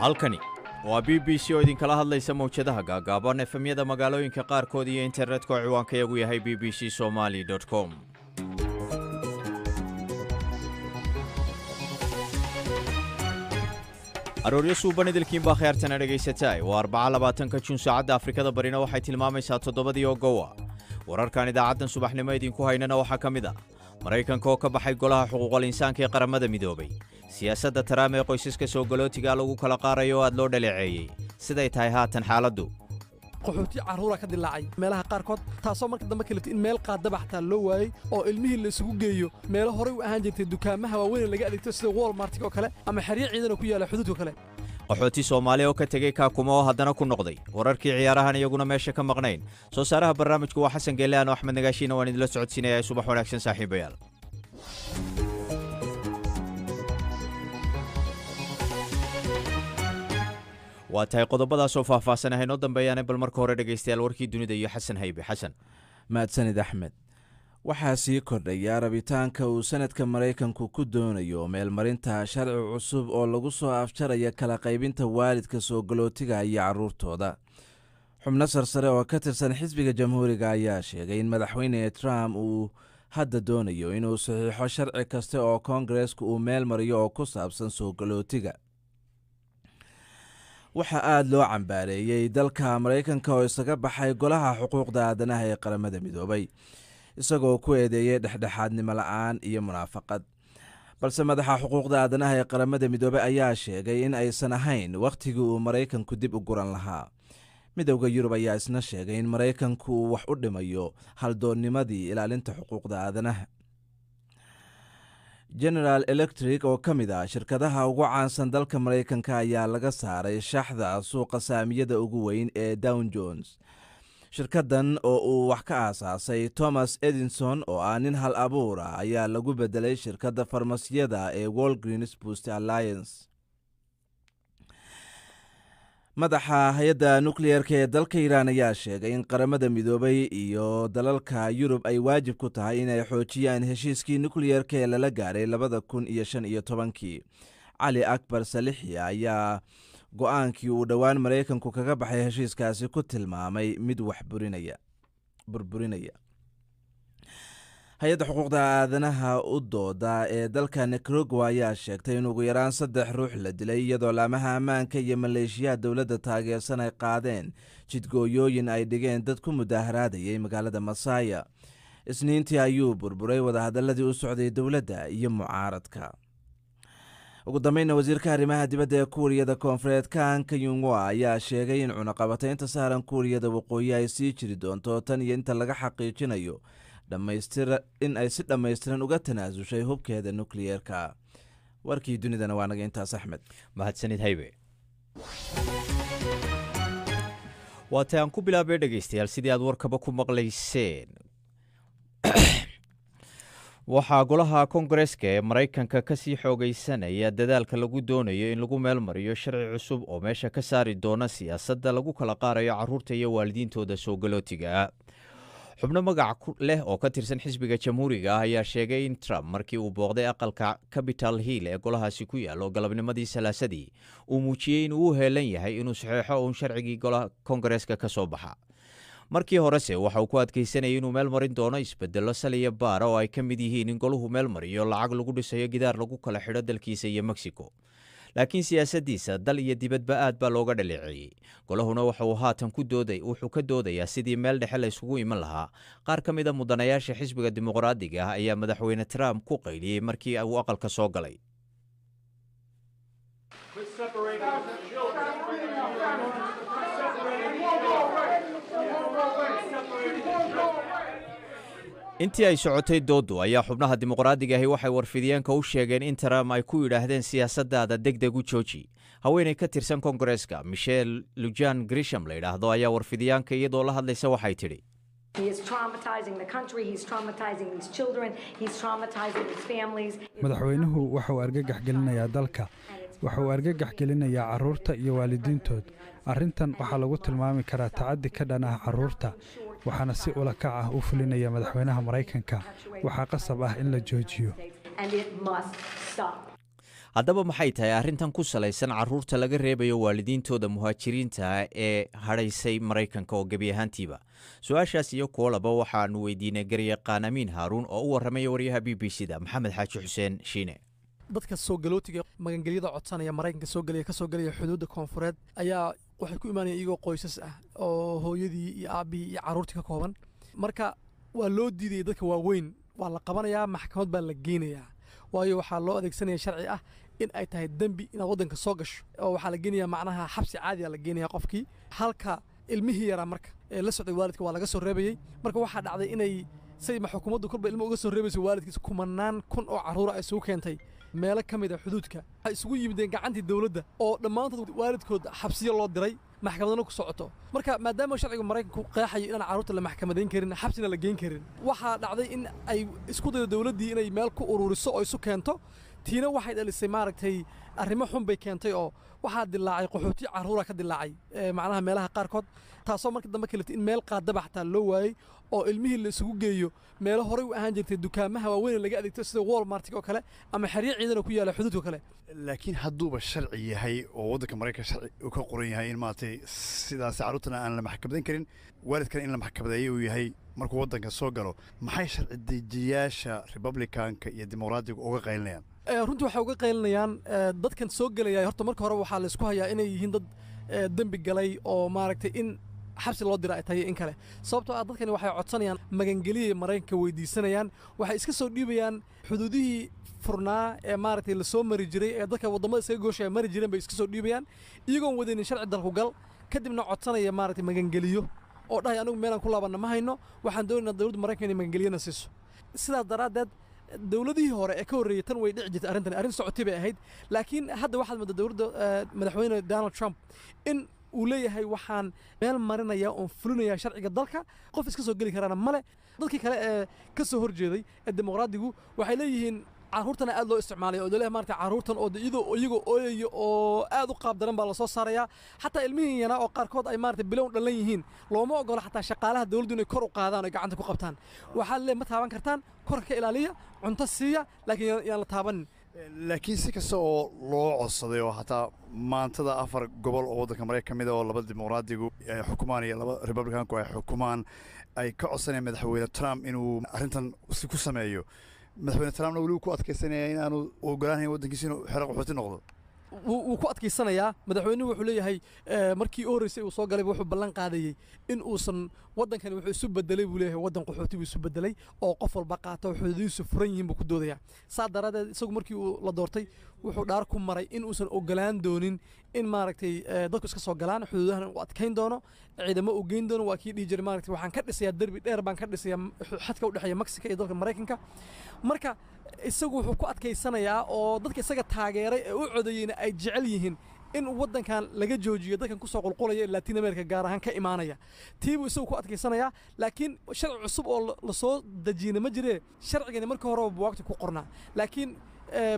Halkani waa BBC oo idinkala hadlaysa mawjadaha gaagaaban, FM-yada magaalooyinka qaarkood iyo internetka oo ciwaankayagu yahay bbcsomali.com. Arooryo suuban idilkiinbaa kheyrtana dhegaysataay. Waa Arbaca, 20-ka Juun, saacadda Afrikada Barina waxay tilmaamaysaa 7-dii oo gowa. Wararkan idaacaddan subaxnimo idinku haynana waxaa ka mid ah Maraykanka oo ka baxay Golaha Xuquuqal Insaanka ee Qaramada Midoobay, siyaasadda Trump ee qoysaska soo galootiga lagu kala qaarayo oo aad loo dhaleeceeyey, siday tahay haatan xaaladdu. Qaxooti carruura ka dilaacay meelaha qaarkood, taasoo marka dambe kaliftay in meel qaadaba xataa loo waayey oo ilmihii la isugu geeyo meelo horey u ahaan jirtay dukaamaha waaweyn ee laga adeegto, sida Walmartiga oo kale ama xeryo ciidan oo ku yaala xuduudka kale. Qaxooti Soomaali oo ka tegey Kaakuma oo haddana ku noqday, wararkii ciyaarahan iyaguna meesha ka maqnayn. Soo saaraha barnaamijku waa Xasan Geelle, ano Axmed Nagaashiina waan idinla socodsiinaya. Subax wanaagsan, saaxiibayaal. Waa tahay, qodobadaas oo faahfaahsan ahaynoo dambeeyaane, bal marka hore, dhegaystayaal, warkii dunida iyo Xasan Haybe. Xasan. Mahadsanid, Axmed. Waxaa sii kordhaya rabitaanka uu sanadka Maraykanku ku doonayo meelmarinta sharci cusub oo lagu soo afjaraya kala qaybinta waalidka soo galootiga iyo carruurtooda. Xubno sarsare oo ka tirsan xisbiga Jamhuuriga ayaa sheegay in Madaxweyne Trump uu hadda doonayo inuu saxiixo sharci kasta oo Koongareesku uu meel mariyo oo ku saabsan soo galootiga. Waxaa aada loo cambaareeyey dalka Maraykanka oo isaga baxay Golaha Xuquuqda Aadanaha ee Qaramada Midoobay, isagoo ku eedeeyey dhexdhexaadnimo la-aan iyo munaafaqad. Balse madaxa xuquuqda aadanaha ee Qaramada Midoobey ayaa sheegay in aysan ahayn wakhtigii uu Maraykanku dib u guran lahaa. Midowda Yurub ayaa isna sheegay in Maraykanku uu wax u dhimayo haldoonnimadii ilaalinta xuquuqda aadanaha. General Electric oo ka mid ah shirkadaha ugu caansan dalka Maraykanka ayaa laga saaray shaxda suuqa saamiyada ugu weyn ee Dow Jones. Shirkaddan oo uu wax ka aasaasay Thomas Edison oo ah nin hal abuur ah ayaa lagu bedelay shirkadda farmasiyada ee Walgreens Boots Alliance. Madaxa hay-adda nukliyeerka ee dalka Iiraan ayaa sheegay in Qaramada Midoobay iyo dalalka Yurub ay waajib ku tahay inay xoojiyaan heshiiskii nukliyeerka ee lala gaaray 2015-kii. Cali Akbar Salixi ayaa go-aankii uu dhowaan Maraykanku kaga baxay heshiiskaasi ku tilmaamay mid wax burinaya burburinaya. Hay-adda xuquuqda aadanaha u dooda ee dalka Nicaragua ayaa sheegtay in ugu yaraan saddex ruux la dilay, iyadoo laamaha ammaanka iyo maleeshiyaha dowladda taageersan ay qaadeen jidgooyooyin ay dhigeen dad ku mudaaharaadayay magaalada Masaya. Isniintii ayuu burburay wadahadaladii u socday dowladda iyo mucaaradka. Ugu dambeynna, wasiirka arrimaha dibadda ee Kuuriyada Koonfureed Kang Kyung-wha ayaa sheegay in cunaqabataynta saaran Kuuriyada Waqooyi ay sii jiri doonto tan iyo inta laga xaqiijinayo dhamaystir in ay si dhammaystiran uga tanaasushay hubkeeda nukliyeerka. Warkii dunidana waa naga intaas, Axmed. Mahadsanid, Haybe. Waa tay, aan ku bilaabay, dhegaystayaal, sidii aad warkaba ku maqlayseen, waxaa Golaha Koongareeska ee Maraykanka kasii xoogaysanaya dadaalka lagu doonayo in lagu meel mariyo sharci cusub oo meesha ka saari doona siyaasadda lagu kala qaarayo carruurta iyo waalidiintooda soo galootiga ah. Xubno magac leh oo ka tirsan xisbiga Jamhuuriga ah ayaa sheegay in Trump markii uu booqday aqalka Capitol Hill ee golahaasi ku yaalo galabnimadii Salaasadii uu muujiyey inuu u heelan yahay inuu saxeexo uun sharcigii golaha Koongareeska ka soo baxa. Markii horese waxa uu ku adkaysanayay inuu meel marin doono isbedello saliya baara oo ay ka mid yihiin in goluhu meel mariyo lacag lagu dhisayo gidaar lagu kala xidho dalkiisa iyo Mexico. Laakiin siyaasaddiisa dal iyo dibadba aad baa looga dhaleeceeyey, golahuna waxa uu haatan ku dooday wuxuu ka doodayaa sidii meel dhexe la isugu iman lahaa. Qaar ka mid a mudanayaasha xisbiga Dimuqraadiga ah ayaa Madaxweyne Trump ku qayliyey markii uu aqalka soo galay. Quit separating children. Separating children. Separating children. Intii ay socotay dooddu ayaa xubnaha Dimuqraadiga ahi waxay warfidiyeenka u sheegeen in Trump ay ku yidhaahdeen, "Siyaasaddaada deg deg u jooji." Haweeney ka tirsan Koongareeska, Michelle Lujan Grisham la yidhaahdo, ayaa warfidiyaanka iyadoo la hadlaysa waxay tidhi: He is traumatizing the country, he's traumatizing these children, he's traumatizing these families. Madaxweynuhu waxa uu argagax gelinayaa dalka, waxa uu argagax gelinayaa carruurta iyo waalidiintood. Arrintan waxaa lagu tilmaami karaa tacaddi ka dhan ah carruurta, waxaana si ula kac ah u fulinaya madaxweynaha Maraykanka. Waxaa qasab ah in la joojiyo. And it must stop. Haddaba maxay tahay arrintan ku salaysan carruurta laga reebayo waalidiintooda muhaajiriinta ee hadhaysay Maraykanka oo gebi ahaantiiba? Su-aashaas iyo kuwo laba waxaanu weydiinay garyaqaan Amiin Haaruun oo u warramaya waryaha BBC da Maxamed Xaaji Xuseen Shiine. Dadka soo galootiga, magangelyada codsanaya, Maraykanka soo gelaya, kasoo gelaya xuduudda koonfureed ayaa waxay ku imaanayaan iyagoo qoysas ah oo hooyadii iyo aabbihii iyo carruurtii ka kooban. Marka waa loo diidaya. Dadka waaweyn waa la qabanayaa, maxkamad baa la geynayaa, waayo waxaa loo adeegsanaya sharci ah in ay tahay dembi inaad waddanka soo gasho, oo waxaa la geenayaa macnaha xabsi caadiya la geenaya qofkii, halka ilmihii yaraa marka ee la socday waalidka waa laga soo reebayey. Marka waxaa dhacday inay say ma xukuumaddu kolba ilmo uga soo reebayso waalidkiis, kumanaan kun oo carruura ay isugu keentay meelo ka mid a xuduudka. Waxay isugu yimideen gacantii dowladda oo dhammaantood waalidkood xabsiyo loo diray, maxkamadna ku socoto. Marka maadaama sharciga Maraykanku qeexayo inaan carruurta la maxkamadayn karin, xabsina la geyn karin, waxaa dhacday in ay isku daydo dowladdii inay meel ku ururiso oo isu keento. Tiina waxay dhalisay, maaragtay, arrimo xun bay keentay, oo waxaa dilaacay qaxooti carruura ka dilaacay macnaha meelaha qaarkood, taasoo markii dambe kaliftay in meel qaadaba xataa loo waayey oo ilmihii la isugu geeyo meelo horey u ahaan jirtay dukaamaha waaweyn ee laga adeegto sida Walmartiga oo kale ama xeryo ciidan oo ku yaala xuduudka kale. Laakiin hadduuba sharci yahay oo waddanka Maraykanka sharci uu ka qoran yahay in maaragtay sidaas carruurtana aan la maxkamadayn karin, waalidkana in la maxkamadeeyo uu yahay markuu waddanka soo galo, maxay sharci dejiyaasha Republicanka iyo Dimuqraadiga uga qaylinayaan? Runtii waxay uga qaylinayaan dadkan soo gelaya, horta marka hore waxaa la isku hayaa inay yihiin dad dembi galay oo maaragtay in xabsi loo dira ay tahay in kale, sababtoo ah dadkani waxay codsanayaan magangeliyay, Maraykanka weydiisanayaan. Waxay iska soo dhiibayaan xuduudihii furnaa ee maaragtay lasoo mari jiray ee dadka waddamada iskaga gooshaya mari jireen bay iska soo dhiibayaan, iyagoon wadaynin sharci dalku gal, kadibna codsanaya maaragtay magangeliyo oo dhahay: "Anigu meelaan ku laabanna ma hayno, waxaan doonaynaa dowladda Maraykanka inay magangeliyana siiso." Sidaas daraaddeed dowladihii hore ee ka horreeyey tan way dhici jirtay arrintan, arrin socotay bay ahayd. Laakiin hadda waxaad moodaa dowladda madaxweyne Donald Trump in uu leeyahay: "Waxaan meel marinaya oon fulinaya sharciga dalka, qof iska soo geli karaana male." Dadkii kale ee ka soo horjeeday ee Dimuqraadigu waxay leeyihiin carruurtana aad loo isticmaalay oo laleeyahay maaragtay carruurtan oo iyadoo iyagoo ooyaya oo aad u qaab daran baa lasoo saarayaa. Xataa ilmihii yanaa oo qaarkood ay maaragtay bilow dhalan yihiin looma ogola xataa shaqaalaha dowladdu inay kor u qaadaan oo gacanta ku qabtaan. Waxaa leeyahay: "Ma taaban kartaan, korka ka ilaaliya, cunto siiya, laakiin yaan la taabanin." Laakiin si kasta oo loo codsaday oo xataa maantada afar gobol oo waddanka Maraykan ka mid a oo laba Dimuqraadigu ay xukumaan iyo laba Republicanku ay xukumaan ay ka codsanayaan madaxweyne Trump inuu arrintan si ku sameeyo, madaxweyne Trumpna weli ku adkaysanaya in aanu ogolaanayn waddankiisa inuu xero qaxooti noqdo. Wuu ku adkaysanayaa madaxweynuhu. Wuxuu leeyahay markii u horreysay uu soo galay wuxuu ballan qaadayey in uusan waddankani wuxuu isu bedelay, buu leeyahay, waddan qaxooti buu isu bedelay oo qof walba qaato, xuduudihiisu furan yihiin buu ku doodayaa. Saa daraaddeed isagu markii uu la doortay wuxuu dhaar ku maray in uusan ogolaan doonin in maaragtay dadku iska soo galaan xuduudahana, uu adkayn doono, ciidamo uu geyn doono. Waa kii dhihi jiray maaragtay: "Waxaan ka dhisayaa derbi dheer baan ka dhisayaa xadka u dhexeeya Mexico iyo dalka Maraykanka." Marka isagu wuxuu ku adkaysanayaa oo dadka isaga taageeray ee u codeeyeyna ay jecel yihiin in waddankan laga joojiyo dadkan kusoo qulqulaya ee Latin America gaar ahaan ka imaanaya. Tii buu isagu ku adkaysanayaa, laakiin sharci cusub oo lasoo dejiyena ma jiree. Sharcigani markii horeba buwaagta ku qornaa, laakiin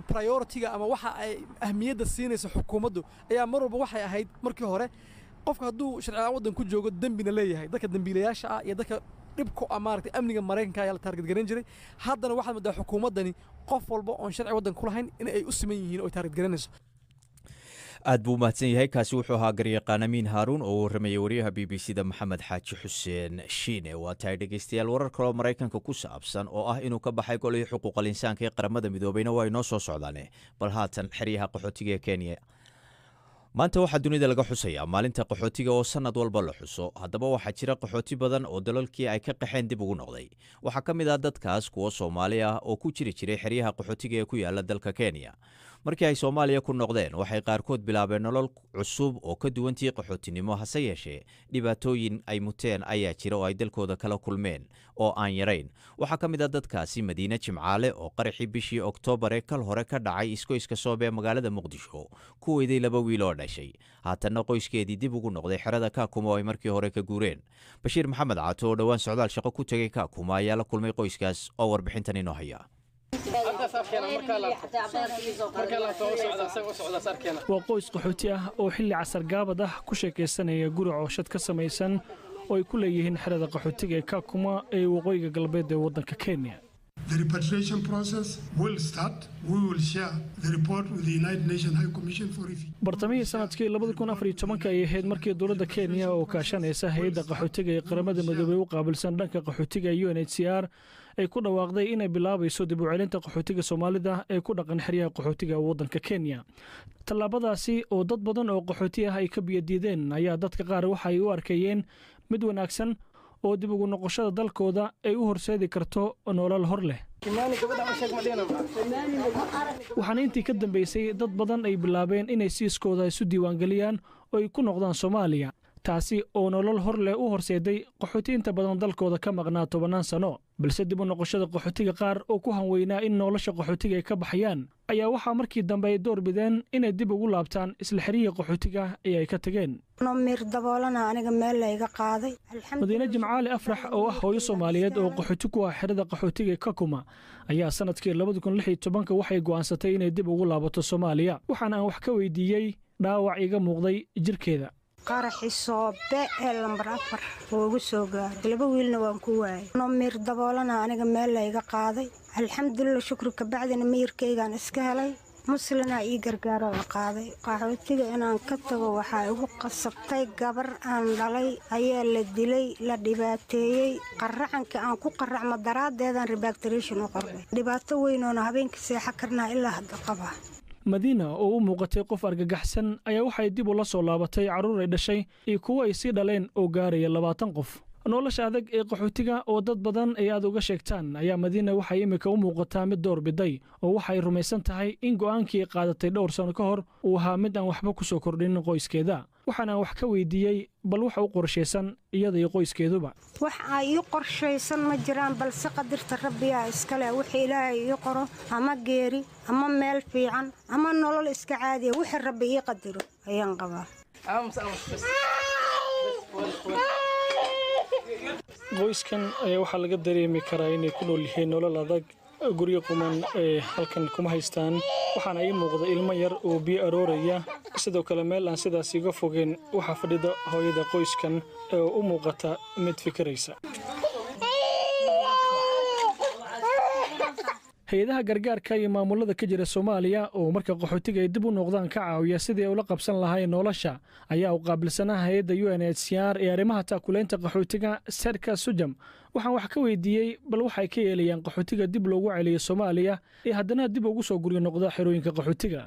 priority-ga ama waxa ay ahmiyadda siinaysa xukuumaddu ayaa mar walba waxay ahayd markii hore qofka hadduu sharci la'aan waddan ku joogo dembina leeyahay, dadka dembiilayaasha ah iyo dadka dhibku ah maaragtay amniga Maraykanka ayaa la target garan jiray. Haddana waxaad moodaa xukuumaddani qof walba oon sharci waddanka ku lahayn in ay u siman yihiin oo ay target garanayso. Aad buu umahadsan yahay. Kaasi wuxuu ahaa garyaqaan Amiin Haaruun oo warramayay waryaha BBC da Maxamed Xaaji Xuseen Shiine. Waa tahay dhegeystayaal, warar kaloo Maraykanka ku saabsan oo ah inuu ka baxay golihii xuquuqal insaanka ee Qaramada Midoobeyna waa inoo soo socdaane, bal haatan xeryaha qaxootiga ee Kenya. Maanta waxaa dunida laga xusayaa maalinta qaxootiga oo sannad walba la xuso. Haddaba waxaa jira qaxooti badan oo dalalkii ay ka qaxeen dib ugu noqday. Waxaa ka mid ah dadkaas kuwo Soomaali ah oo ku jiri jiray xeryaha qaxootiga ee ku yaala dalka Kenya. Markii ay Soomaaliya ku noqdeen waxay qaarkood bilaabeen nolol cusub oo ka duwantii qaxootinimo, hase yeeshee dhibaatooyin ay muteen ayaa jira oo ay dalkooda kala kulmeen oo aan yarayn. Waxaa ka mid ah dadkaasi Madiine Jimcaale oo qaraxii bishii Oktoobar ee kal hore ka dhacay iskoyska Soobe ee magaalada Muqdisho ku weyday laba wiil oo dhashay, haatanna qoyskeedii dib ugu noqday xerada Kaakuma oo ay markii hore ka guureen. Bashiir Maxamed Caato oo dhowaan socdaal shaqo ku tegay Kaakuma ayaa la kulmay qoyskaas oo warbixintan inoo haya. Waa qoys qaxooti ah oo xilli casargaabad ah ku sheekaysanaya guri cooshad ka samaysan oo ay ku leeyihiin xerada qaxootiga ee Kaakuma ee waqooyiga galbeed ee waddanka Kenya. The repatriation process will start. We will share the report with the United Nations High Commission for Refugees. Bartamihii sanadkii 2014-ka ayay ahayd markii dowladda Kenya oo kaashanaysa hay'adda qaxootiga ee Qaramada Midoobey u qaabilsan dhanka qaxootiga, UNHCR, ay ku dhawaaqday inay bilaabayso dib u celinta qaxootiga Soomaalida ee ku dhaqan xeryaha qaxootiga waddanka Kenya. Tallaabadaasi oo dad badan oo qaxooti ah ay ka biyadiideen ayaa dadka qaar waxay u arkayeen mid wanaagsan oo dib ugu noqoshada dalkooda ay u horseedi karto nolol hor leh. Waxaana intii ka dambeysay dad badan ay bilaabeen inay siiskooda isu diiwaangeliyaan oo ay ku noqdaan Soomaaliya, taasi oo nolol hor leh u horseeday qaxooti inta badan dalkooda ka maqnaa tobannaan sano. Balse dib u noqoshada qaxootiga qaar oo ku hanweynaa in nolosha qaxootiga ay ka baxayaan ayaa waxaa markii dambe ay door bideen inay dib ugu laabtaan isla xeryihii qaxootiga ee ay ka tageen. Miir daboolana aniga meel layga qaaday. Madiine Jimcaali Afrax oo ah hooyo Soomaaliyeed oo qaxooti ku ah xerada qaxootiga ee Kakuma ayaa sanadkii 2016-ka waxay go'aansatay inay dib ugu laabato Soomaaliya. Waxaana aan wax ka weydiiyey dhaawac iga muuqday jirkeeda. Qaraxi Soobe ee lambar 4 wuu igu soo gaaray, laba wiilna waan ku waayay. Miir daboolana aniga meel layga qaaday. Alxamdulilah, shukri kabacdina miyirkaygaan iska helay. Muslinaa ii gargaaro la qaaday. Qaxootiga inaan ka tago waxaa igu qasabtay gabar aan dhalay ayaa la dilay, la dhibaateeyey. Qaracanka aan ku qaracmo daraaddeedaan repatriation u qornay. Dhibaato weynoona habeenkii seexa karnaa ilaa hadda qaba. Madiina oo u muuqatay qof argagaxsan ayaa waxay dib ula soo laabatay carruur ay dhashay iyo kuwo ay sii dhaleen oo gaaraya 20 qof. Nolosha adag ee qaxootiga oo dad badan ay aad uga sheegtaan ayaa Madiina waxay iminka u muuqataa mid door biday, oo waxay rumaysan tahay in go'aankii ay qaadatay dhowr sano ka hor uu ahaa mid aan waxba ku soo kordhin qoyskeeda. Waxaana aan wax ka weydiiyey bal waxa u qorshaysan iyada iyo qoyskeeduba. Wax ay ii qorshaysan ma jiraan, balse qadirta Rabbiyaa iskale. Wixii Ilaahay ii qoro, ama geeri ama meel fiican ama nolol iska caadiya, wixii Rabbi ii qadiro ayaan qabaa. Qoyskan ayaa waxaa laga dareemi karaa inay ku nool yihiin nolol adag. Guryo quman ee halkan kuma haystaan. Waxaana ii muuqda ilmo yar oo biyo arooraya. Sidoo kale meel aan sidaas iga fogeen waxaa fadhida hooyada qoyskan oo u muuqata mid fikiraysa. Hay'adaha gargaarka iyo maamulada ka jira Soomaaliya oo marka qaxootiga ay dib u noqdaan ka caawiya sidii ay ula qabsan lahayn nolosha ayaa u qaabilsanaa hay'adda UNHCR ee arrimaha taakuleynta qaxootiga, Serka Sujam. Waxaan wax ka weydiiyey bal waxay ka yeelayaan qaxootiga dib loogu celiyo Soomaaliya ee haddana dib ugu soo guryo noqda xerooyinka qaxootiga.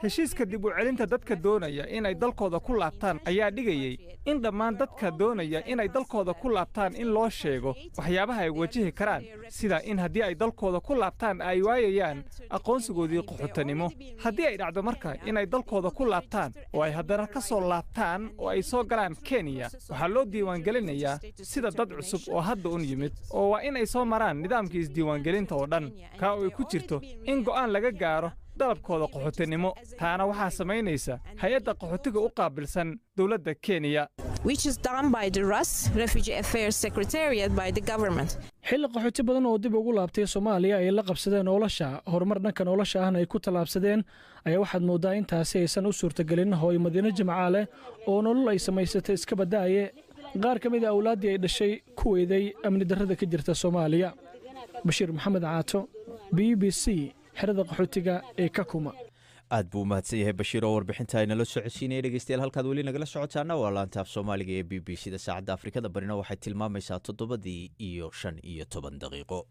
Heshiiska dib u celinta dadka doonaya inay dalkooda ku laabtaan ayaa dhigayey in dhammaan dadka doonaya inay dalkooda ku laabtaan in loo sheego waxyaabaha ay wajihi karaan, sida in haddii ay dalkooda ku laabtaan ay waayayaan aqoonsigoodii qaxootanimo. Haddii ay dhacdo marka inay dalkooda ku laabtaan oo ay haddana ka soo laabtaan oo ay soo galaan Kenya, waxaa loo diiwaangelinayaa sida dad cusub oo hadda un yimid, oo waa in ay soo maraan nidaamkii isdiiwaangelinta oo dhan, kaa oo ay ku jirto in go'aan laga gaaro dalabkooda qaxootinimo. Taana waxaa samaynaysa hay'adda qaxootiga u qaabilsan dowladda Kenya. Xilli qaxooti badan oo dib ugu laabtay Soomaaliya ay la qabsadeen nolosha, horumar dhanka nolosha ahna ay ku tallaabsadeen, ayaa waxaad mooddaa intaasi aysan u suurtagelin hooyo Madiine Jimcaale oo nolol ay samaysatay iska badaaye qaar ka mid a awlaaddii ay dhashay ku weyday amni darrada ka jirta Soomaaliya. Bashiir Maxamed Caato, BBC, xerada qaxootiga ee Kakuma. Aad buu u mahadsan yahay Bashiir oo warbixinta aynala socodsiinaya. Dhegeystayaal, halkaad weli nagala socotaana waa laanta af Soomaaliga ee BBC da. Saacadda Afrikada Barina waxay tilmaamaysaa 7:15.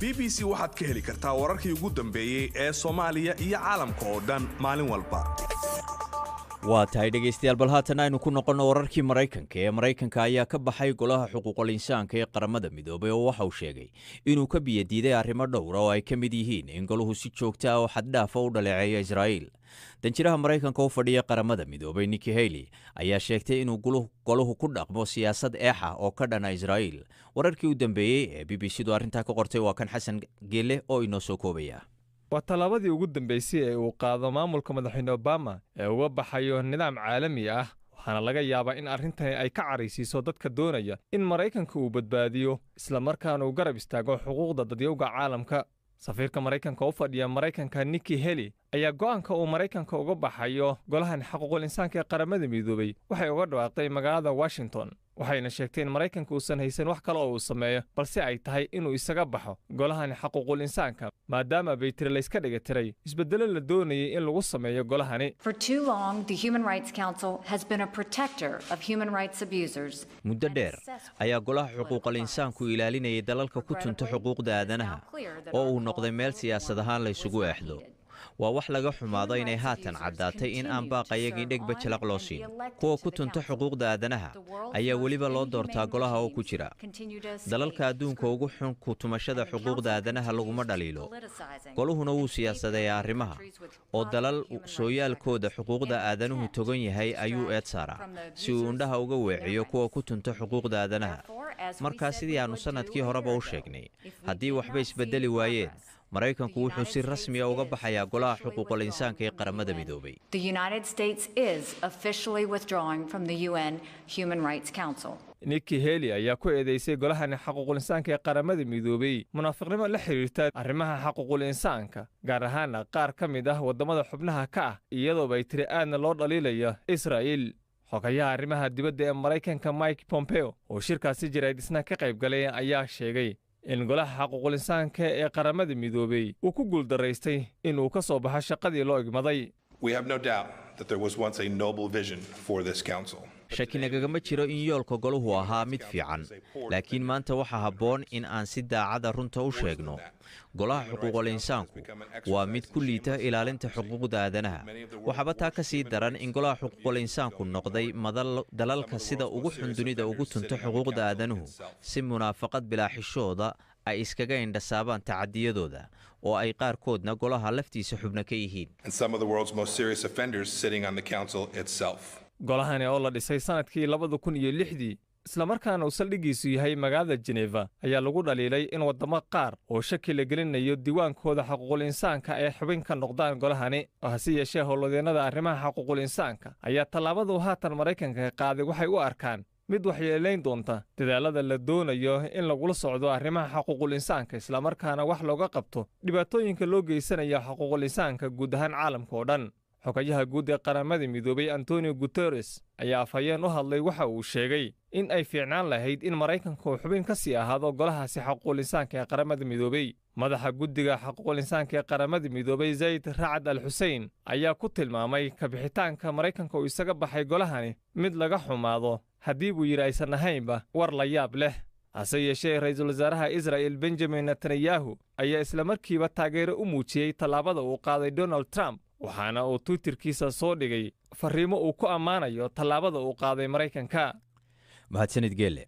BBC waxaad ka heli kartaa wararkii ugu dambeeyey ee Soomaaliya iyo caalamka oo dhan maalin walba. Waa tahay dhegeystayaal, bal haatan aynu ku noqonno wararkii Maraykanka. Ee Maraykanka ayaa ka baxay Golaha Xuquuqul Insaanka ee Qaramada Midoobay, oo waxa uu sheegay inuu ka biyadiiday arrimo dhowra oo ay ka mid yihiin in goluhu si joogta ah oo xaddhaafa u dhaleeceeyo Israa'iil. Danjiraha Maraykanka u fadhiya Qaramada Midoobay, Nikki Haley, ayaa sheegtay inuu goluhu ku dhaqmo siyaasad eexa oo ka dhana Israa'iil. Wararkii u dambeeyey ee BBC du arrintaa ka qortay waa kan Xasan Geele oo inoo soo koobaya. Waa tallaabadii ugu dambaysay ee uu qaado maamulka madaxweyne Obama ee uga baxayo nidaam caalami ah, waxaana laga yaabaa in arrintani ay ka caraysiiso dadka doonaya in Maraykanka uu badbaadiyo islamarkaana uu garab istaago xuquuqda dadyowga caalamka. Safiirka Maraykanka u fadhiya Maraykanka, Nikki Haley, ayaa go'aanka uu Maraykanka uga baxayo golahan xaquuqul insaanka ee Qaramada Midoobay waxay uga dhawaaqday magaalada Washington. Waxayna sheegtay in Maraykanka uusan haysan wax kale oo uu sameeyo, balse ay tahay inuu isaga baxo golahani xaquuqul insaanka, maadaama bay tiri layska dhiga tiray isbeddelo la doonayay in lagu sameeyo golahani. For too long, the Human Rights Council has been a protector of human rights abusers. Muddo dheer ayaa golaha xuquuqal insaanku ilaalinayay dalalka ku tunta xuquuqda aadanaha, oo uu noqday meel siyaasad ahaan la ysugu eexdo. Waa wax laga xumaado inay haatan caddaatay in aan baaqayagii dhegba jalaq loo siin. Kuwa ku tunta xuquuqda aadanaha ayaa weliba loo doortaa golaha oo ku jira. Dalalka adduunka ugu xun ku tumashada xuquuqda aadanaha laguma dhaliilo. Goluhuna wuu siyaasadeeyaa arrimaha, oo dalal sooyaalkooda xuquuqda aadanuhu togan yahay ayuu eed saaraa si uu indhaha uga weeciyo kuwa ku tunta xuquuqda aadanaha. Markaa sidii aannu sannadkii horeba u sheegnay, haddii waxba isbeddeli waayeen, Maraykanku wuxuu si rasmiya uga baxayaa golaha xuquuqul insaanka ee Qaramada Midoobay. The United States is officially withdrawing from the UN Human Rights Council. Nikki Haley ayaa ku eedeysay golahani xaquuqul insaanka ee Qaramada Midoobay munaafiqnimo la xidhiirta arrimaha xaquuqul insaanka, gaar ahaana qaar ka mid ah waddamada xubnaha ka ah, iyadoo bay tiri aadna loo dhaliilayo Israa'iil. Xogayaha arrimaha dibadda ee Maraykanka Mike Pompeo oo shirkaasi jaraa'id isna ka qayb galay ayaa sheegay in golaha xaquuqul insaanka ee Qaramada Midoobey uu ku guuldaraystay inuu ka soo baxo shaqadii loo igmaday. We have no doubt that there was once a noble vision for this council. Shaki nagagama jiro in yoolka goluhu ahaa mid fiican, laakiin maanta waxaa habboon in aan si daacada runta u sheegno. Golaha xuquuqul insaanku waa mid ku liita ilaalinta xuquuqda aadanaha. Waxaaba taa ka sii daran in golaha xuquuqul insaanku noqday madal dalalka sida ugu xun dunida ugu tunta xuquuqda aadanuhu si munaafaqad bilaa xishooda ay iskaga indhasaabaan tacadiyadooda, oo ay qaarkoodna golaha laftiisa xubno ka yihiin. And some of the world's most serious offenders sitting on the council itself. Golahani oo la dhisay sannadkii 2006-dii, islamarkaana uu saldhiggiisu yahay magaalada Jeneva, ayaa lagu dhaliilay in waddamo qaar oo shaki la gelinayo diiwaankooda xaquuqul insaanka ay xubin ka noqdaan golahani. Hase yeeshee, howlwadeennada arrimaha xaquuqul insaanka ayaa tallaabadu haatan Maraykanka qaaday waxay u arkaan mid waxyeelayn doonta dadaallada la doonayo in lagula socdo arrimaha xaquuqul insaanka, islamarkaana wax looga qabto dhibaatooyinka loo geysanayo xaquuqul insaanka guud ahaan caalamka oo dhan. Xogayaha guud ee Qaramada Midoobay Antonio Guteres ayaa afhayeen u hadlay waxa uu sheegay in ay fiicnaan lahayd in Maraykanka uu xubin ka sii ahaado golahaasi xaquuqul insaanka ee Qaramada Midoobey. Madaxa guddiga xaquuqul insaanka ee Qaramada Midoobay Zayd Racad Al Xusein ayaa ku tilmaamay kabixitaanka Maraykanka uu isaga baxay golahani mid laga xumaado, haddii buu yidhi aysan ahaynba war la yaab leh. Hase yeeshee, ra'iisul wasaaraha Israa'il Benjamin Netanyahu ayaa islamarkiiba taageero u muujiyey tallaabada uu qaaday Donald Trump, waxaana uu Twitterkiisa soo dhigay farriimo uu ku ammaanayo tallaabada uu qaaday Maraykanka. Mahadsanid Geelle.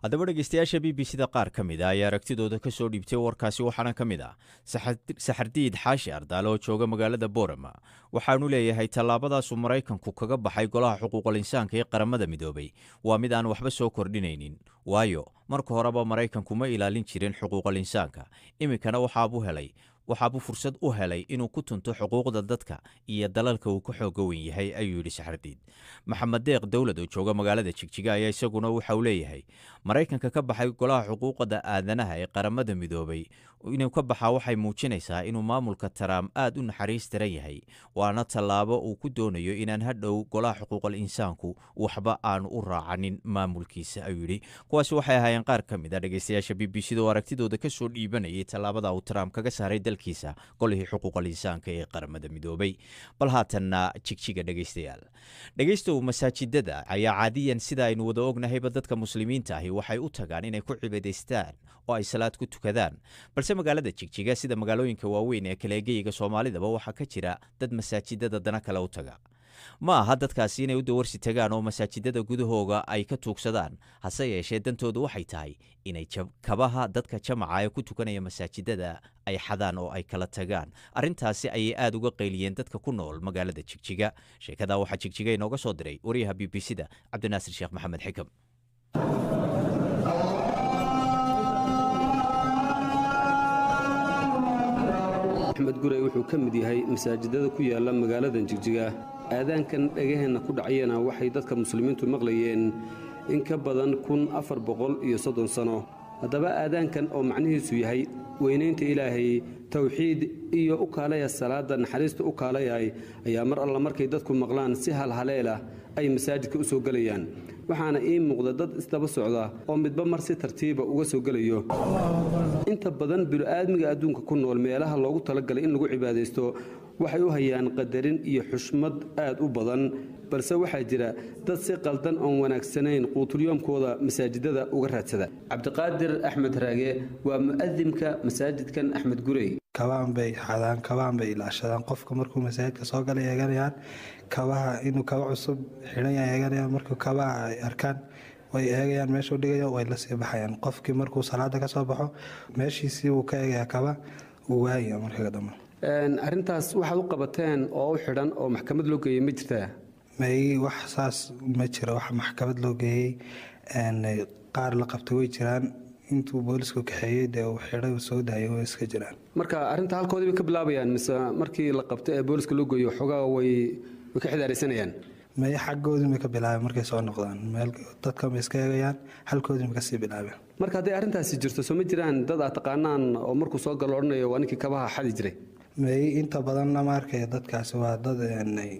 Haddaba dhegeystayaasha BBC da qaar ka mid ah ayaa aragtidooda ka soo dhiibtay warkaasi, waxaana ka mid ah Saxardiid Xaashi Ardaale oo jooga magaalada Boorama. Waxaanu leeyahay, tallaabadaasuu Maraykanku kaga baxay golaha xuquuqul insaanka ee Qaramada Midoobay waa mid aan waxba soo kordhinaynin, waayo marka horeba Maraykanku ma ilaalin jirin xuquuqul insaanka. Iminkana waxaabuu fursad u helay inuu ku tunto xuquuqda dadka iyo dalalka uu ka xooga weyn yahay, ayuu yidhi Saxardiid. Maxamed Deeq Dowlad oo jooga magaalada Jigjiga ayaa isaguna waxa uu leeyahay, Maraykanka ka baxay golaha xuquuqda aadanaha ee Qaramada Midoobay inuu ka baxaa waxay muujinaysaa inuu maamulka Trump aad u naxariis daran yahay, waana tallaabo uu ku doonayo inaan hadhow golaha xuquuqal insaanku waxba aanu u raacanin maamulkiisa, ayuu yidhi. Kuwaasi waxay ahaayeen qaar ka mid ah dhegeystayaasha BBC da oo aragtidooda ka soo dhiibanayay tallaabada uu Trump kaga saaray dalkiisa golihii xuquuqal insaanka ee Qaramada Midoobay. Bal haatanna Jigjiga. Dhegeystayaal, dhegeystow, masaajidada ayaa caadiyan, sida aynu wada ognahayba, dadka muslimiinta ahi waxay u tagaan inay ku cibaadaystaan oo ay salaad ku tukadaan. Balse magaalada Jigjiga, sida magaalooyinka waaweyn ee kale geyiga Soomaalidaba, waxaa ka jira dad masaajidada dana kale u taga. Ma aha dadkaasi inay u dawarsi tagaan oo masaajidada gudahooga ay ka tuugsadaan, hase yeeshee dantoodu waxay tahay inay kabaha dadka jamaca ee ku tukanaya masaajidada ay xadaan oo ay kala tagaan. Arrintaasi ayay aada uga qayliyeen dadka ku nool magaalada Jigjiga. Sheekadaa waxaa Jigjiga inooga soo diray wariyaha BBC da Cabdinaasir Sheekh Maxamed Xikam. Axmed Gurey wuxuu ka mid yahay masaajidada ku yaala magaaladan Jigjiga. Aadaankan dhegaheenna ku dhacayana waxay dadka muslimiintu maqlayeen in ka badan 1430 sano. Haddaba aadaankan oo macnihiisu yahay weynaynta Ilaahay, towxiid iyo u kaalaya salaada, naxariista u kaalayahay, ayaa mar alla markay dadku maqlaan si halhaleelah ay masaajidka u soo gelayaan. Waxaana ii muuqda dad isdaba socda oo midba mar si tartiiba uga soo gelayo. Inta badan bini'aadmiga adduunka ku nool meelaha loogu talagalay in lagu cibaadaysto waxay u hayaan qadarin iyo xushmad aad u badan, balse waxaa jira dad si qaldan oon wanaagsanayn quutulyoomkooda masaajidada uga raadsada. Cabdiqaadir Axmed Raage waa mu'adimka masaajidkan Axmed Gurey. Kabaan bay xadaan, kabaan bay ilaashadaan. Qofka markuu masaajidka soo galay eeganayaan kabaha, inuu kaba cusub xidhan yahay eeganayaan. Markuu kabaha ay arkaan way eegayaan, meeshuu dhigayo way la sii baxayaan. Qofkii markuu salaada ka soo baxo meeshiisii wuu ka eegayaa, kaba uu waayaya markaga dambe. Arrintaas waxaad u qabateen oo u xidhan oo maxkamad loo geeyey ma jirtaa? May, wax saas ma jiro. Wax maxkamad loo geeyey, qaar la qabtay way jiraan, intuu boolisku kaxeeyey dee uu xidhay uu soo daayay way iska jiraan. Marka arrinta halkoodii bay ka bilaabayaan mise markii la qabtay ee booliska loo geeyo xogaa way ka xidaaraysanayaan? May, xaggoodii may ka bilaabeen. Markay soo noqdaan meel dadka ma iska eegayaan, halkoodii ma kasii bilaabeen. Marka hadday arrintaasi jirto, soo ma jiraan dad aad taqaanaan oo markuu soo galo odhanayo waa ninkii kabaha xadi jiray? May, inta badan lama arkaya dadkaasi. Waa dad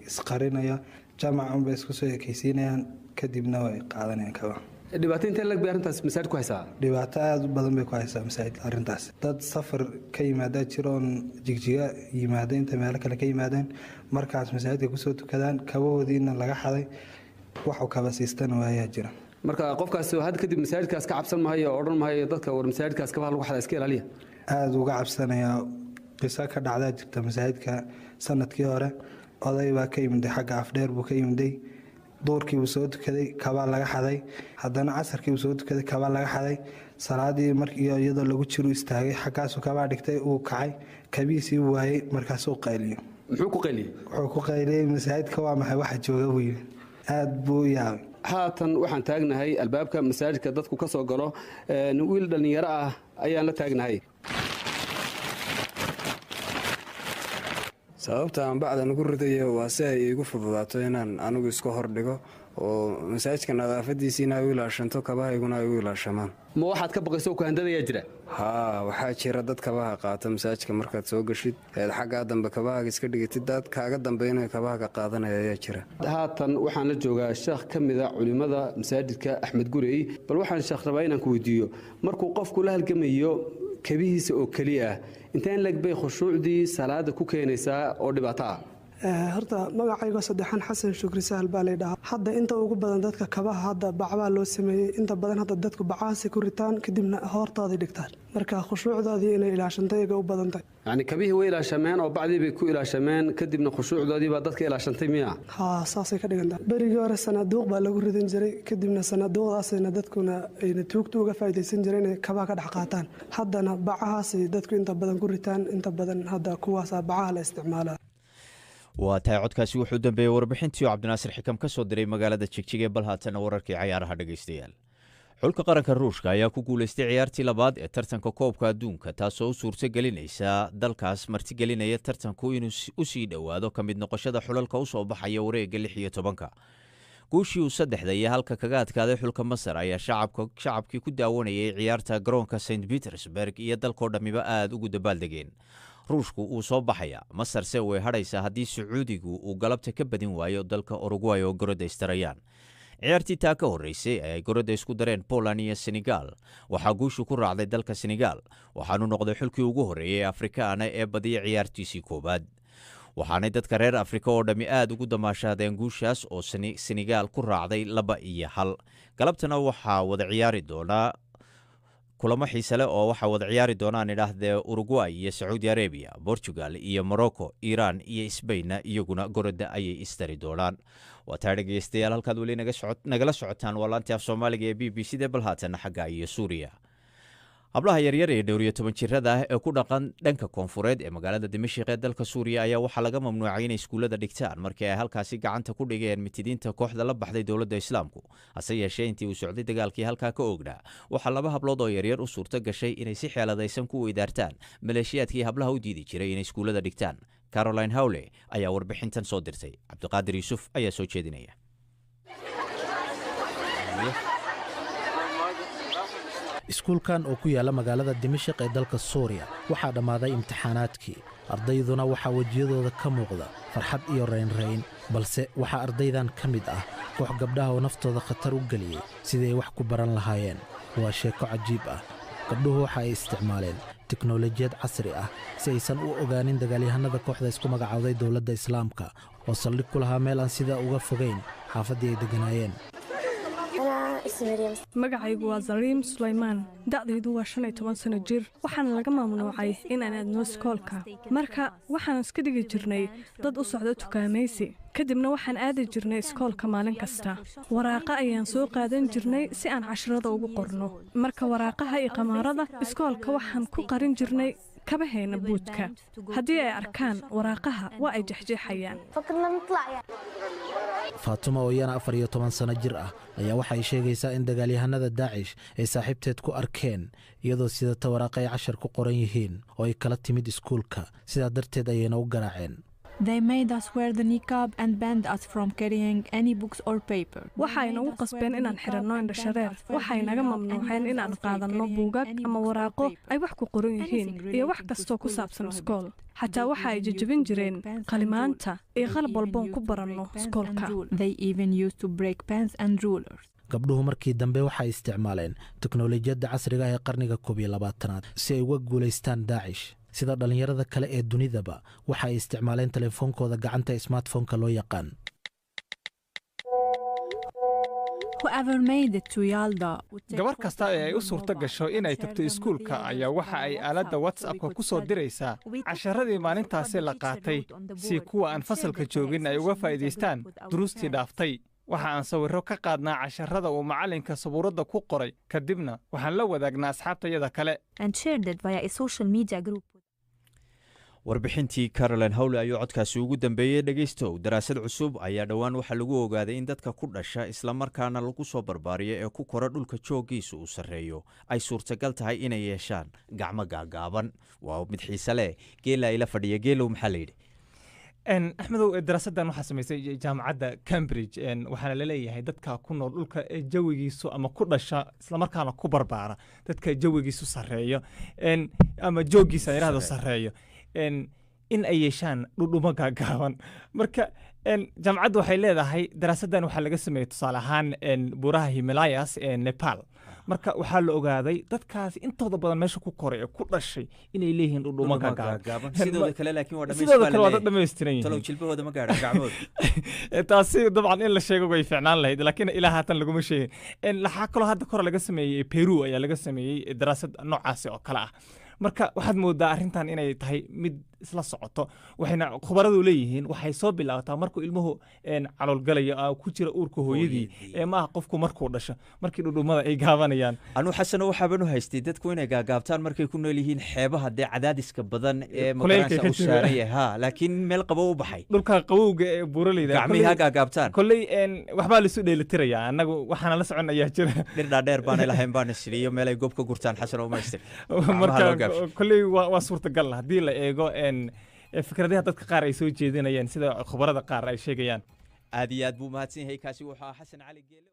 isqarinaya, jamac unbay isku soo ekeysiinayaan, kadibna way qaadanayaan kaba. Dhibaato intee lag bay arrintaas masaajid ku haysaa? Dhibaato aada u badan bay ku haysaa masaajidka arrintaas. Dad safar ka yimaadaa jira oon Jigjiga yimaada, inta meelo kale ka yimaadeen, markaas masaajidka kusoo tukadaan, kabahoodiina laga xaday, waxu kaba siistana waayaa jira. Marka qofkaas hadda kadib masaajidkaas ka cabsan mahayo oo odhan mahayo dadka war masaajidkaas kabaha lagu xadaa iska ilaaliya? Aada uga cabsanayaa. Qiso ka dhacdaa jirta masaajidka sanadkii hore. Oday baa ka yimiday xagga Afdheer buu ka yimiday. Duurkii buu soo tukaday, kabaa laga xaday. Haddana casarkii buu soo tukaday, kabaa laga xaday. Salaadii markii iyadoo lagu jiru istaagay, xaggaasuu kabaa dhigtay, uu kacay, kabihiisii waayey. Markaasuu qayliyo. Muxuu ku qayliyey? Wuxuu ku qayliyey, "Masaajidka waa maxay waxa jooga?" buu yidhi. Aada buu u yaabay. Haatan waxaan taagnahay albaabka masaajidka dadku ka soo galo. Wiil dhallinyaro ah ayaan la taagnahay. Sababta aan bacdan ugu ridayo waa si ay iigu fududaato inaan anigu iska hordhigo oo masaajidka nadaafadiisiina ay u ilaashanto, kabahayguna ay u ilaashamaan. Ma waxaad ka baqayso oo kuhandadayaa jira? Haa, waxaa jira dad kabaha qaata. Masaajidka markaad soo gashid eed xaggaa dambe kabahaaga iska dhigatid, dad kaaga dambeynaya kabaha ka qaadanaya ayaa jira. Haatan waxaan la joogaa sheekh ka mid a culimmada masaajidka Axmed Gurey. Bal waxaan sheekh rabaa inaan ku weydiiyo, markuu qofku la halgamayo kabihiisa oo keliya ah, inteen leg bay khushuucdii salaada ku keenaysaa oo dhibaato ah? Horta magacaygo saddexan Xasan Shukri Sahal baa laydhahaa. Hadda inta ugu badan dadka kabaha hadda bacbaa loo sameeyey. Inta badan hadda dadku bacahaasay ku ritaan, kadibna hoortooday dhigtaan. Marka khushuucdoodii inay ilaashantay iga u badan tahay. Yacni kabihii way ilaashameen oo bacdii bay ku ilaashameen, kadibna khushuucdoodii baa dadka ilaashantay miya? Haa, saasay ka dhigantahay. Berigii hore sanaaduuq baa lagu ridan jiray, kadibna sanaaduuqdaasayna dadkuna ayna tuugta uga faa'iidaysan jireen inay kabaha ka dhex qaataan. Haddana bacahaasay dadku inta badan ku ritaan. Inta badan hadda kuwaasaa bacaha la isticmaalaa. Waa tahay, codkaasi wuxuu dambeeyey warbixintii oo Cabdinaasir Xikam ka soo diray magaalada Jigjiga. Bal haatana wararkii cayaaraha. Dhegaystayaal, xulka qaranka Ruushka ayaa ku guulaystay ciyaartii labaad ee tartanka koobka adduunka, taasoo u suurto gelinaysa dalkaas martigelinaya tartanku inuu u sii dhowaado ka mid noqoshada xulalka u soo baxaya wareegga 16-ka. Guushii uu 3-1 kaga adkaaday xulka Masar ayaa shacabkii ku daawanayay ciyaarta garoonka St Petersburg iyo dalkoo dhammiba aada ugu dabaaldegeen. Ruushku uu soo baxaya, Masarse way hadhaysaa haddii Sacuudigu uu galabta ka badin waayo dalka Uruguay oo gorodda istarayaan. Ciyaartii taa ka horreysay ay gorodda isku dareen Poland iyo Senegal, waxaa guushu ku raacday dalka Senegal, waxaanu noqday xulkii ugu horreeyay ee Afrikaana ee badiya ciyaartiisii koowaad. Waxaanay dadka reer Afrika oo dhammi aada ugu damaashaadeen guushaas oo Senegal ku raacday 2-1. Galabtana waxaa wada ciyaari doonaa kulamo xiise leh oo waxaa wada ciyaari doonaan idhaahdee Uruguay iyo Sacuudi Arabia, Portugal iyo Morocco, Iran iyo Sbainna iyaguna gorodda ayay istari doonaan. Waa taa dhegeystayaal, halkaad weli nagala socotaan waa laantii af Soomaaliga ee BBC da. Bal haatana xagga iyo Suuriya. Hablaha yaryar ee dhowr iyo toban jirada ah ee ku dhaqan dhanka koonfureed ee magaalada Dimashiq ee dalka Suuriya ayaa waxaa laga mamnuucay inay iskuullada dhigtaan markii ay halkaasi gacanta ku dhigeen mitidiinta kooxda la baxday Dowladda Islaamku. Hase yeeshee, intii uu socday dagaalkii halkaa ka oognaa, waxaa laba hablood oo yaryar u suurto gashay inay si xeeladaysan ku weydaartaan maleeshiyaadkii hablaha u diidi jiray inay iskuullada dhigtaan. Caroline Howley ayaa warbixintan soo dirtay, Cabdiqaadir Yuusuf ayaa soo jeedinaya. Iskuulkan oo ku yaalla magaalada Dimashiq ee dalka Suuriya waxaa dhammaaday imtixaanaadkii, ardayduna waxaa wejiyadooda ka muuqda farxad iyo raynrayn. Balse waxaa ardaydan ka mid ah koox gabdhaha oo naftooda khatar u geliyey sidii ay wax ku baran lahaayeen. Waa sheeko cajiib ah. Gabdhuhu waxa ay isticmaaleen tiknolojiyad casri ah si aysan u ogaanin dagaalyahanada kooxda isku magacowday Dowladda Islaamka oo saldhig ku lahaa meel aan sidaa uga fogayn xaafaddii ay degganaayeen. Magacaygu waa Zariim Sulaymaan, da'daydu waa 15 sano jir. Waxaana laga mamnuucay inaan aadno iskoolka. Marka waxaan iska dhigi jirnay dad u socda tukaamaysi, kadibna waxaan aadi jirnay iskoolka maalin kasta. Waraaqa ayaan soo qaadan jirnay si aan casharada ugu qorno. Marka waraaqaha iyo qamaarada iskoolka waxaan ku qarin jirnay kabaheenna buudka. Haddii ay arkaan waraaqaha, waa ay jexjeexayaan. Faatuma oo iyana 14 sano jir ah ayaa waxay sheegaysaa in dagaalyahanada Daacish ay saaxiibteed ku arkeen iyadoo sidata waraaqa ay cashar ku qoran yihiin oo ay kala timid iskuulka, sidaa darteed ayayna u garaaceen. Waxay nagu qasbeen inaan xidhanno indhashareer. Waxay naga mamnuuceen inaan qaadanno buugaag ama waraaqo ay wax ku qoran yihiin iyo wax kastoo ku saabsan iskool. Xataa waxa ay jejebin jireen qalimaanta iyo qalab walboon ku baranno iskoolka. Gabdhuhu markii dambe waxay isticmaaleen teknolojiyadda casriga ah ee qarniga 21aad si ay uga guulaystaan Daacish. Sida dhallinyarada kale ee dunidaba, waxa ay isticmaaleen telefoonkooda gacanta, smartphoneka loo yaqaan. Gabar kasta ee ay u suurto gasho inay tagto iskuulka ayaa waxa ay aaladda WhatsAppka ku soo diraysaa casharadii maalintaasi la qaatay, si kuwa aan fasalka joogin ay uga faa'iidaystaan duruustii dhaaftay. Waxa aan sawirro ka qaadnaa casharrada uu macallinka sabuuradda ku qoray, kadibna waxaan la wadaagnaa asxaabtayada kale. Warbixintii Caroline Howle ayuu codkaasi ugu dambeeyey. Dhegaystow, daraasad cusub ayaa dhowaan waxaa lagu ogaaday in dadka ku dhasha islamarkaana lagu soo barbaariyo ee ku kora dhulka jooggiisa uu sarreeyo ay suurtagal tahay inay yeeshaan gacmo gaagaaban. Waa mid xiise leh. Geela ila fadhiya. Geelow, maxaa la yidhi? Axmedow, daraasaddan waxaa samaysay jaamacadda Cambridge, waxaana laleeyahay dadka ku nool dhulka jawigiisu ama ku dhasha islamarkaana ku barbaara dadka jawigiisu sarreeyo ama jooggiisa yidhahdo sarreeyo in ay yeeshaan dhudhumo gaagaaban. Marka jaamacaddu waxay leedahay daraasaddan waxaa laga sameeyey tusaale ahaan buuraha Himalayas ee Nepal. Marka waxaa la ogaaday dadkaasi intooda badan meesha ku koray ee ku dhashay inay leeyihiin dhudhumo gaagaaban. Sidooda kale laakiin waa Sidooda kale waa dad dhammaystiran yihiin. Talow jilbahooda ma gaadhan gacmooda? Taasi dabcan in la sheego way fiicnaan lahayd, laakiin ilaa haatan laguma sheegin. Waxaa kaloo hadda kor laga sameeyey Peru ayaa laga sameeyey daraasad noocaasi oo kale ah. Marka waxaad moodaa arrintan inay tahay mid isla socoto, waxayna khubaradu leeyihiin waxay soo bilaabataa markuu ilmuhu caloolgalayo, ku jira uurka hooyadii, ee maaha qofku markuu dhasho markii dhudhumada ay gaabanayaan. Anuu, Xasano, waxaaban u haystay dadku inay gaagaabtaan markay ku nool yihiin xeebaha, dee cadaadiska badan ee magaranaysa u saaran yahay, ha, laakiin meel qabow u baxay. Dhulka qabowga ee buuraleyda. Gacmihii ha gaagaabtaan. Kolley waxbaa laisu dheelitirayaa, annagu waxaana la socon ayaa jira. Dhir dhaadheer baanay lahayn baan isiriyo meel ay goob ka gurtaan. Xasan oo maystir. Marka kolley waa suurtagal haddii la eego fikradaha dadka qaar ay soo jeedinayaan, sida khubarada qaar ay sheegayaan. Aad iyo aad buu mahadsan yahay. Kaasi wuxuu ahaa Xasan Cali Geele.